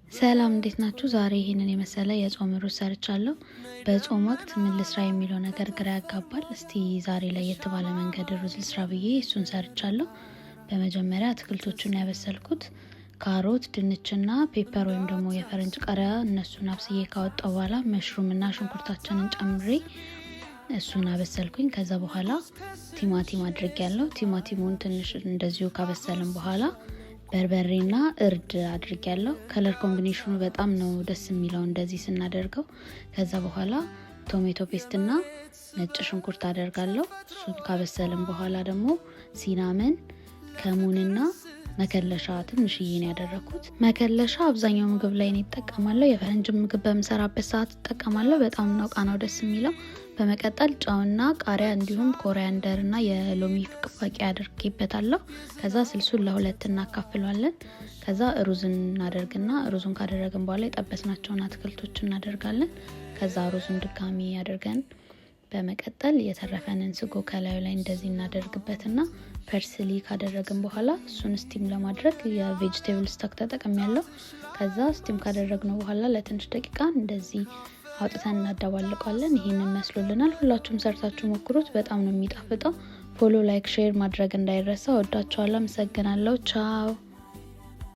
ሰላም፣ እንዴት ናችሁ? ዛሬ ይህንን የመሰለ የጾም ሩዝ ሰርቻለሁ። በጾም ወቅት ምን ልስራ የሚለው ነገር ግራ ያጋባል። እስቲ ዛሬ ለየት ባለ መንገድ ሩዝ ልስራ ብዬ እሱን ሰርቻለሁ። በመጀመሪያ አትክልቶቹን ያበሰልኩት ካሮት፣ ድንችና pepper ወይም ደግሞ የፈረንጅ ቃሪያ፣ እነሱን አብስዬ ካወጣው በኋላ mushroom ና ሽንኩርታችንን ጨምሬ እሱን አበሰልኩኝ። ከዛ በኋላ ቲማቲም አድርጌያለሁ። ቲማቲሙን ትንሽ እንደዚሁ ካበሰልን በኋላ በርበሬና እርድ አድርጌያለሁ። Color combination ኑ በጣም ነው ደስ የሚለው እንደዚህ ስናደርገው። ከዛ በኋላ tomato paste ና ነጭ ሽንኩርት አደርጋለሁ። እሱን ካበሰልን በኋላ ደግሞ cinnamon፣ ከሙንና መከለሻ ትንሽዬ ነው ያደረኩት። መከለሻ አብዛኛው ምግብ ላይ እኔ እጠቀማለሁ። የፈረንጅ ምግብ በምሰራበት ሰዓት እጠቀማለሁ። በጣም ነው ቃናው ደስ የሚለው። በመቀጠል ጨውና ቃሪያ እንዲሁም coriander ና የሎሚ ፍቅፋቂ አድርጌበታለሁ። ከዛ ስልሱን ለሁለት እናካፍለዋለን። ከዛ ሩዝን እናደርግና ሩዙን ካደረግን በኋላ የጠበስናቸውን አትክልቶች እናደርጋለን። ከዛ ሩዙን ድጋሚ አድርገን በመቀጠል የተረፈንን ስጎ ከላዩ ላይ እንደዚህ እናደርግበትና parsley ካደረግን በኋላ እሱን steam ለማድረግ የ vegetable stock ተጠቅሜያለሁ። ከዛ steam ካደረግነው በኋላ ለትንሽ ደቂቃ እንደዚህ አውጥተን እናደባልቀዋለን። ይህንን መስሎልናል። ሁላችሁም ሰርታችሁ ሞክሩት። በጣም ነው የሚጣፍጠው። Follow፣ like፣ share ማድረግ እንዳይረሳ። ወዳችኋለሁ። አመሰግናለሁ። ቻው።